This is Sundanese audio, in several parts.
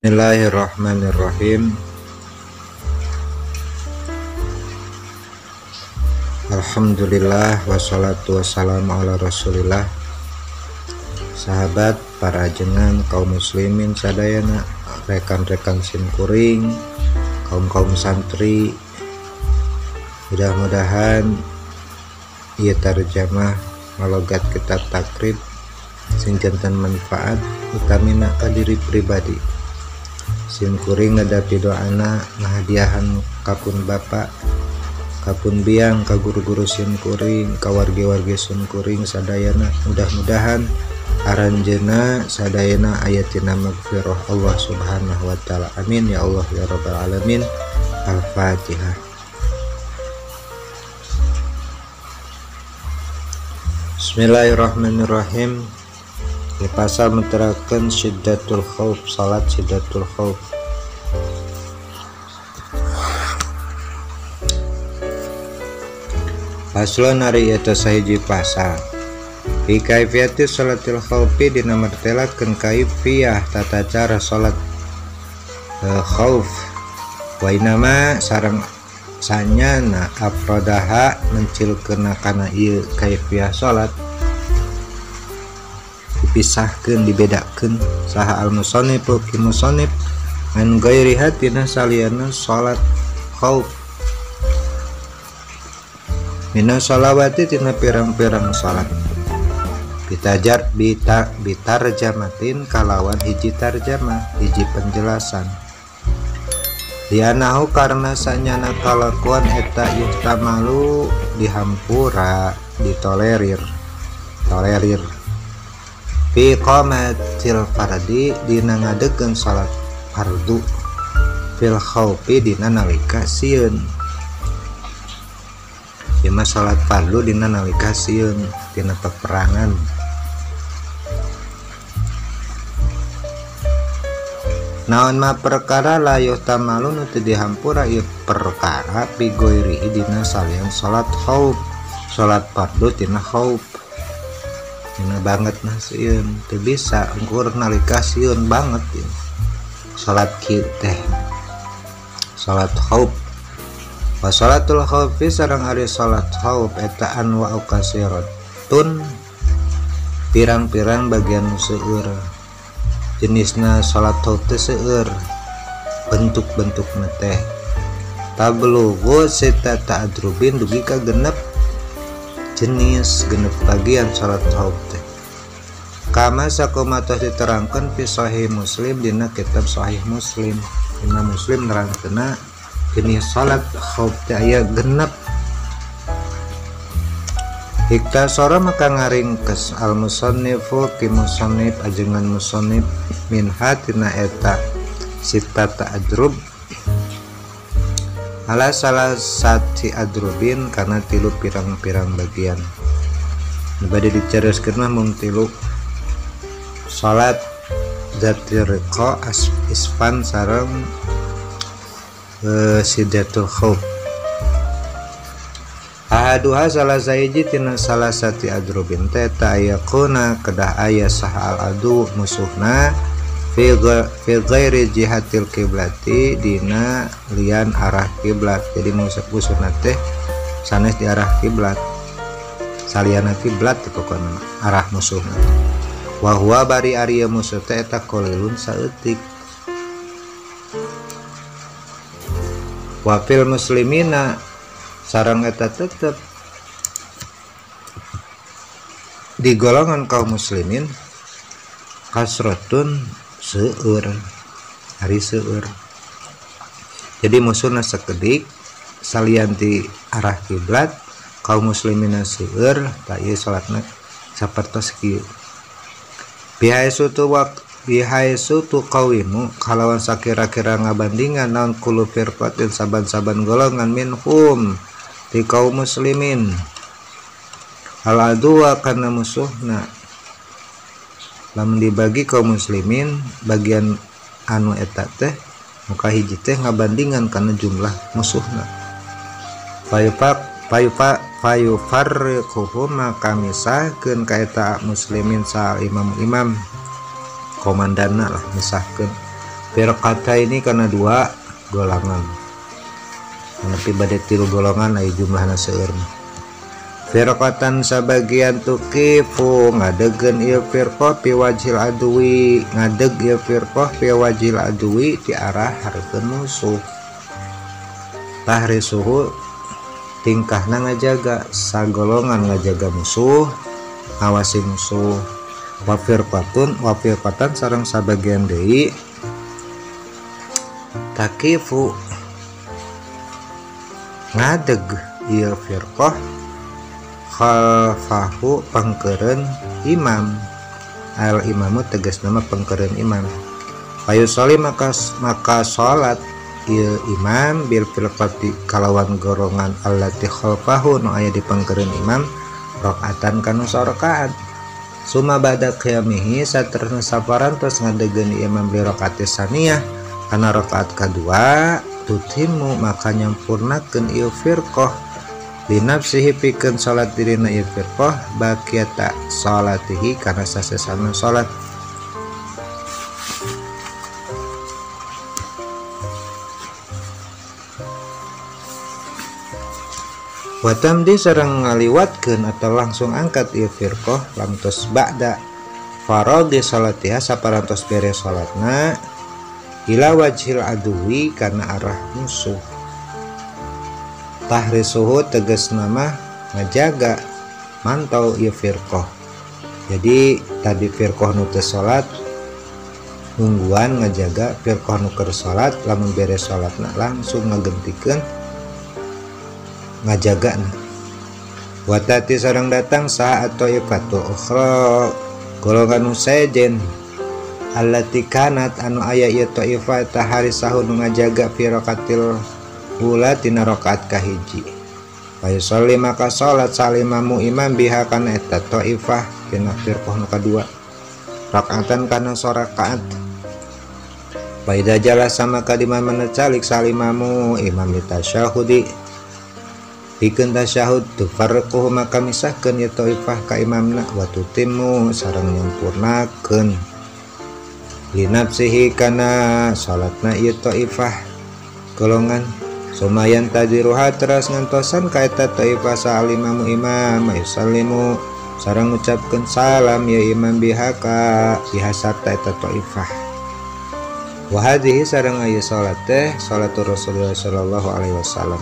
Bismillahirrahmanirrahim. Alhamdulillah wassalatu wassalamu ala rasulillah. Sahabat, para jengan kaum muslimin sadayana, rekan-rekan simkuring, kaum-kaum santri, mudah-mudahan ieu tarjamah malogat kitab Takrib sing janten manfaat utamina ka diri pribadi. Simkuring ngadapi doana ngahadiahan kapun bapak, kapun biang, ka guru-guru simkuring, ka wargi-wargi simkuring sadayana. Mudah-mudahan aranjeuna sadayana aya tina magfirah Allah Subhanahu wa taala. Amin ya Allah ya rabbal alamin. Al-Fatihah. Bismillahirrahmanirrahim. Di pasal menterakan syiddatul khauf, salat syiddatul khauf. Paslon ari eta sahiji pasal. Fi kaifiyati salatil khaufi dina martelakeun kaifiyah tata cara salat khauf. Wa inama sareng sanyana afradaha mencilkeuna kana ieu kaifiyah salat, dipisahkeun dibedakeun saha al-musannif ki musannif an ghairiha tina saliyana salat khauf mina sholawati tina pirang-pirang salat bitajar bita bitarjamatin kalawan hiji tarjamah hiji penjelasan lianahu karena sanyana kalakuan eta yuhtamalu dihampura ditolerir tolerir fi qamatil fardi dina ngadegeun salat fardu fil khaufi dina nalika sieun. Ieu mah salat fardu dina nalika sieun dina peperangan. Naon mah perkara la yuhtamalu nu teu dihampura ieu perkara bi ghairihi dina salian salat khauf, salat fardu dina khauf. Dina banget nah sieun teu bisa engkur nalika sieun banget ya. Salat kieu teh salat khauf. Wa salatul khaufi sareng ari salat khauf eta anwa'u kasiratun pirang-pirang bagian seueur. Jenisna salat khauf teh seueur bentuk-bentukna teh tablughu sitata adrubin dugi ka genep jenis genep bagian salat khauf teh. Kama sakumatos diterangkeun fi Sahih Muslim dina kitab Sahih Muslim. Imam Muslim nerangkeunna jenis salat khauf teh aya genep. Iktasara maka ngaringkes al musannifu ki musannif ajengan musannif minha tina eta sitata adrub ala salah sati adrubin karena tilu pirang-pirang bagian. Bade dicarioskeun mah mung tilu salat dzatir riqa isfan sareng siddatul khauf. Ahaduha salah sahiji tina salah sati adrubin teh ta ayakuna kedah aya saha al adu musuhna fi ghairi jihatil kiblati dina lian arah kiblat. Jadi musuhna teh sanes di arah kiblat, saliana kiblat pokona arah musuhna. Wa huwa bari ari musuh teh eta qalilun saeutik. Wa fil muslimina sareng eta tetep di golongan kaum muslimin kasratun seueur ari seueur. Jadi musuhna sakedik salian ti arah kiblat kaum muslimina seueur tah ieu salatna sapertos kieu. Bihaisu tuqawimu kalawan sakira-kira ngabandingan naon kullu firqatin saban-saban golongan minhum ti kaum muslimin al adwa kana musuhna. Lamun dibagi kaum muslimin bagian anu eta teh muka hiji teh ngabandingan kana jumlah musuhna. Fayufarriquhum maka misahkeun ka eta muslimin sa imam-imam komandana lah misahkeun Firqata ini karena dua golongan. Nepi bade tilu golongan aya jumlahna seueur. Firqatan sabagian tuqifu ngadegeun ieu firqah fi wajhil aduwi, ngadeg ieu firqah fi wajhil aduwi ti arah hareupeun musuh. Tahrisuhu tingkahna ngajaga, sagolongan ngajaga musuh, ngawasi musuh. Wa firqatun wa firqatan sareng sabagian deui taqifu ngadeg ieu firqah khalfahu pangkeureun imam. Al imamu tegas nama pangkeureun imam. Fayusolli maka salat ieu imam bil firqati kalawan gorongan allati khalfahu nu aya di pangkeureun imam rakaatan kanu sarakaat. Suma ba'da qiyamihi saterusna saparan tos ngadegeun imam li rakaati saniyah kana rakaat kadua tutimu maka nyampurnakeun ieu firqah linafsihi pikeun salat dirina ieu firqah baqiyata salatihi kana sasesana salat. Watamdi sareng ngaliwatkeun atau langsung angkat ieu firqah lamtos ba'da faradi salatiha saparantos beres salatna ila wajhil aduwi kana arah musuh. Tahrisuhu tegas nama ngajaga mantau ieu firqah. Jadi tadi firqah nu teu salat nungguan ngajaga, firqah nu keur salat lamun beres salatna langsung ngagentikeun ngajagana. Watati sareng datang saha atau ifatul ukhra golongan nu sejen allati kanat anu aya ieu taifah taharisahu nu ngajaga fi rakatil ula tina rakaat kahiji. Fa yusolli maka salat salimamu imam biha kana eta taifah tina firqah nu kadua rakaatan kana sarakaat. Fa idza jalasa maka di mana calik salimamu imam litasyahudi pikeun tasyahud tufarriquhu maka misahkeun ieu taifah ka imamna wa tutimmu sareng nyampurnakeun linafsihi kana salatna ieu taifah golongan. Sumayan tadiruha teras ngantosan ka eta taifah salimamu imam yusallimu sareng ngucapkeun salam ya imam biha ka biha sarta eta taifah. Wa hadhihi sareng aya salat teh salatul Rasulullah sallallahu alaihi wasallam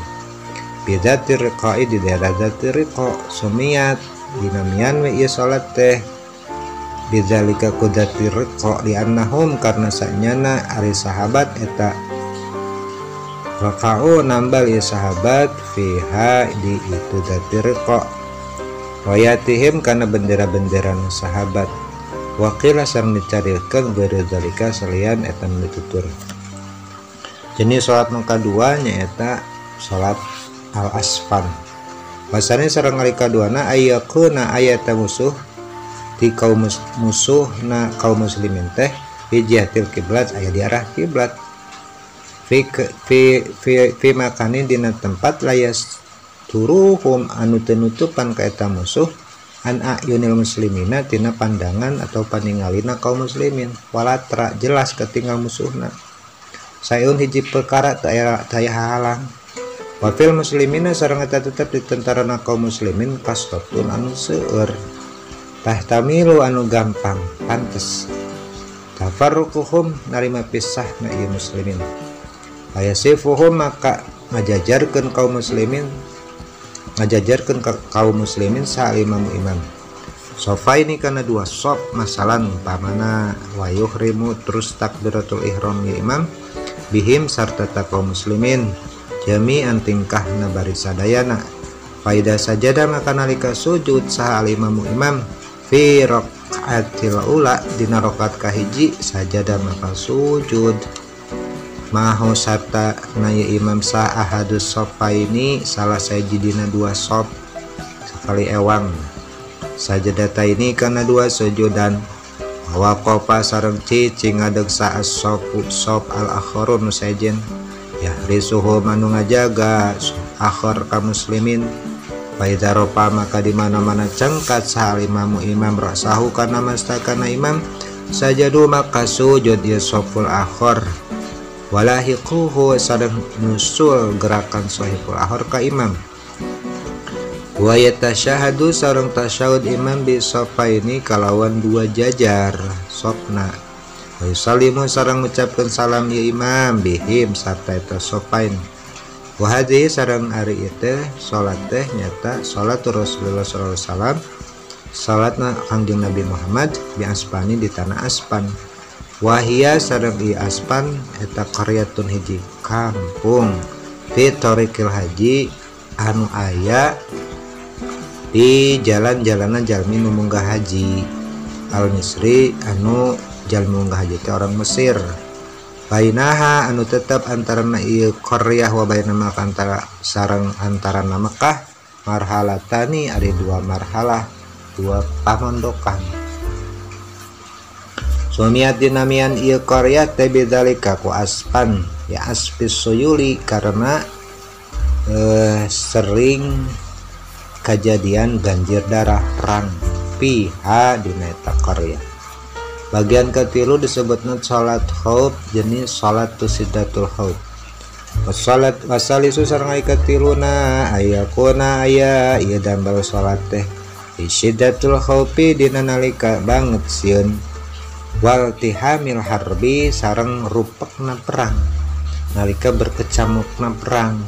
bidatir riqa'i di daerah datir riqa sumiyat dinamian we ieu salat teh bidzalika kudatir riqa li'annahum karena sanyana ari sahabat eta raka'u nambal ieu sahabat fiha di itu datir riqa royatihim karena bendera-bendera sahabat. Waqila sareng dicarilkeun bidzalika salian eta mitutur. Jenis salat nu kadua nyaeta salat al-asfan. Basane sareng ari kaduana ayakuna ayata musuh di kaum musuh na kaum muslimin teh fi jihatil kiblat aya di arah kiblat fi fi fi, fi makanin dina tempat layas turuhum anu teu nutupan ka eta musuh an ayunil muslimina tina pandangan atau paningalina kaum muslimin walatra jelas ketinggal musuhna sayun hiji perkara teu aya halang. Wafil muslimina sareng eta tetep di tentarana kaum muslimin kasrotun anu seueur tahtamilu anu gampang pantes tafarruquhum narima pisahna ieu muslimin ayasifuhum maka ngajajarkeun kaum muslimin ngajajarkeun ka kaum muslimin salimamu imam. Sofa ini kana dua sop masalan umpamana wa yuhrimu terus takbiratul ihram ya imam bihim sarta ta kaum muslimin jami'an tingkahna bari sadayana. Faida sajada maka nalika sujud saha alimamu imam fi raqatil ula dina rakaat kahiji sajada maka sujud mahu sarta na imam sa ahadus sofaini salah sahiji dina dua sop sekali ewang sajadata ini kana dua sujudan waqafa sareng cicing ngadeg sa as-sofu sop al akharun sejen yahrisuhu manu ngajaga akhir ka muslimin. Faidza rofa maka di mana-mana cengkat salimamu imam rasahu kana mastakana imam Sajadu maka sujud ieu soful akhir walahiquhu sareng nyusul gerakan sahiful akhir ka imam. Wa yatasyahadu sareng tasyahud imam bi sofaini kalawan dua jajar sofna. Wa yusallimu sareng ngucapkeun salam ieu imam bihim sarta eta sofain. Wa hadhihi sareng ari ieu teh salat teh nyata salat Rasulullah sallallahu alaihi wasallam salatna Kangjeng Nabi Muhammad bi Aspani di tanah Aspan. Wahia sareng ieu Aspan eta qaryatun hiji kampung fi tariqil haji anu aya di jalan-jalanan jalmi nu munggah haji al Misri anu jalmi munggah haji teh orang Mesir. Bainaha anu tetep antarana ieu qaryah wa baina Makkah antara sareng antarana Mekah marhalatani ari dua marhalah dua pamondokan. Sumiat dinamian ieu qaryah teh bidzalika ku Aspan ya asfis suyuli karena sering kejadian banjir darah perang piha dina eta qaryah. Bagian ketilu disebutna salat khauf jenis salat sidatul khauf. Wasalat wasalisu sareng aya katiluna ayakuna aya ieu damel salat teh sidatul khaufi dina nalika banget sieun wal tihamil harbi sareng rupekna perang nalika berkecamukna perang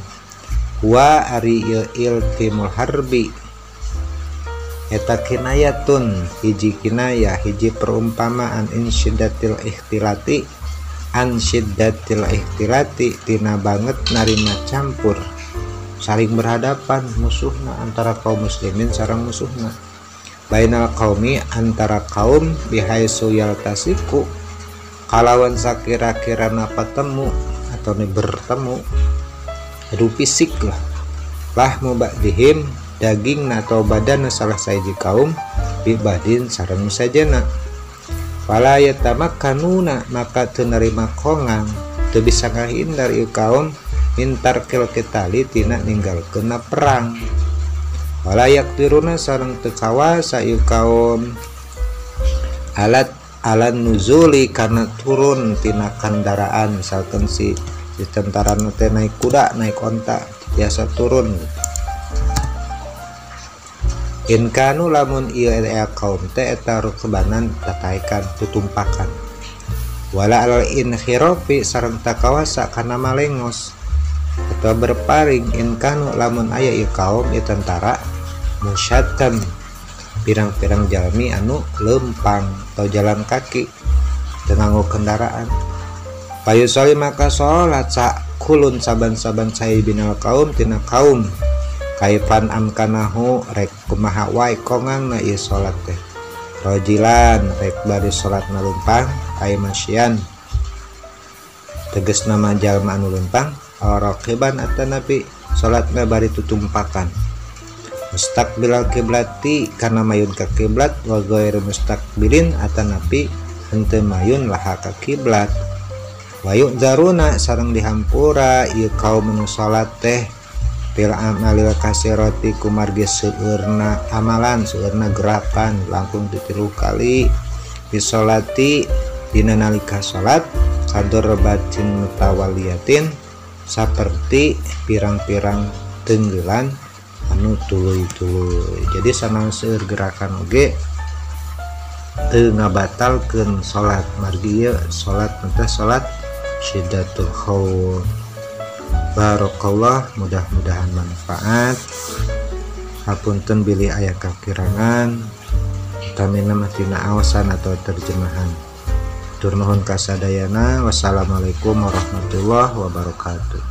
wa ari ieu iltimul harbi eta kinayatun hiji kinayah hiji perumpamaan insyiddatil ikhtilati an syiddatil ikhtilati tina banget narima campur saling berhadapan musuhna antara kaum muslimin sareng musuhna bainal qaumi antara kaum bihaisu yaltasiku kalawan sakira-kira napa temu atau ni bertemu adu fisik lah lahmu ba'dihim daging atau badan salah sahiji kaum bibadin sareng sajena fala yatamakkanuna maka teu narima kongang teu bisa ngahindar ieu kaum mintarkil kitali tina ninggalkeunna perang wala yaktiruna sareng teu kawasa ieu kaum alat alan nuzuli karena turun tina kendaraan misalkan si tentara nu teh naik kuda naik onta biasa turun. In kanu lamun ieu kaum teh eta rukbanan tataikan tutumpakan wala al inkhirafi sareng takawasa kana malengos atau berparing in kanu lamun aya ieu kaum ieu tentara musyatan pirang-pirang jalmi anu lempang atau jalan kaki teu nganggo kendaraan payusoli maka salat sakulun saban-saban sahibinal kaum tina kaum kaifan amkanahu rek kumaha wae kongangna ieu salat teh rojilan rek bari salat nalumpang ay masyan tegasna mah jalma anu lempang raqiban atanapi salatna bari tutumpakan mustaqbilal kiblati kana mayun ka kiblat wa ghairu mustaqbilin atanapi henteu mayun laha ka kiblat wa yu'dzaruna sareng dihampura ieu kaum nu salat teh fil amalil kasirati kumargi seueurna amalan seueurna gerakan langkung ti 3 kali bisolati dina nalika salat kadorbatin mutawaliyatin saperti pirang-pirang tenggelan anu tuluy-tuluy. Jadi sanang seueur gerakan oge teu ngabatalkeun salat margi ieu salat teh salat syiddatul khauf. Barakallah, mudah-mudahan manfaat. Hapunten bilih aya kakirangan utamina mah tina aosan atau terjemahan. Tur nuhun kasadayana. Wassalamualaikum warahmatullahi wabarakatuh.